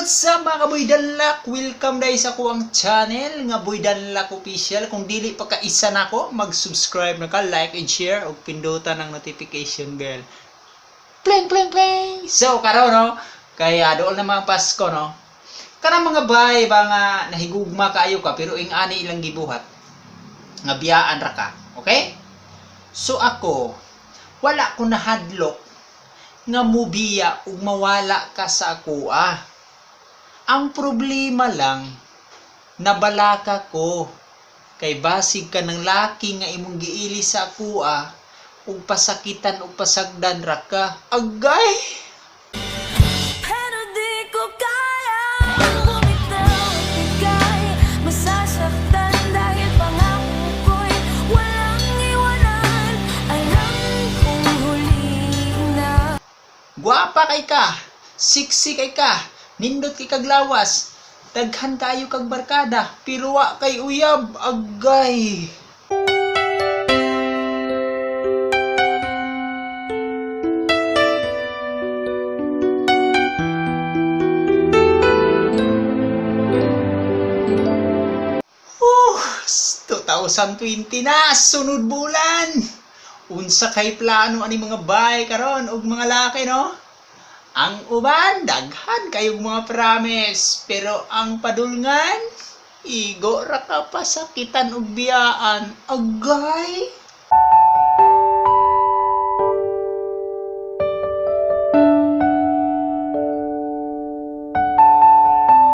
What's up, mga kaboy Danlak? Welcome dai sa akoang channel nga Boy Danlak Official. Kung dili pa ka isa nako, mag-subscribe na ka, like and share ug pindutan ang notification bell. Pling pling pling. So karon, no, kaya dool na mga Pasko, no. Kanang mga bay ba nga nahigugma kaayo ka pero ing ani ilang gibuhat nga biyaan ra ka. Okay? So ako, wala ko nahadlok nga mubiya ug mawala ka sa akoa. Ang problema lang, nabalaka ko kay basig ka ng laki nga imong giili sa akoa ug pasakitan ug pasagdan ra ka. Agay! Pero di ko kaya bumitaw at ika'y masasaktan dahil pangako ko'y walang iwanan. Alam kong huli na. Guwapa kay ka, sexy kay ka, nindot kay kag lawas, daghan kayo kag barkada, pero wa kay uyab, agay. Whew, 2020 na, sunod bulan. Unsa kay plano ani mga bay karon ug mga laki, no? Ang uban daghan kayong mga promise, pero ang padulngan igo ra ka pasakitan ug biyaan. Agay.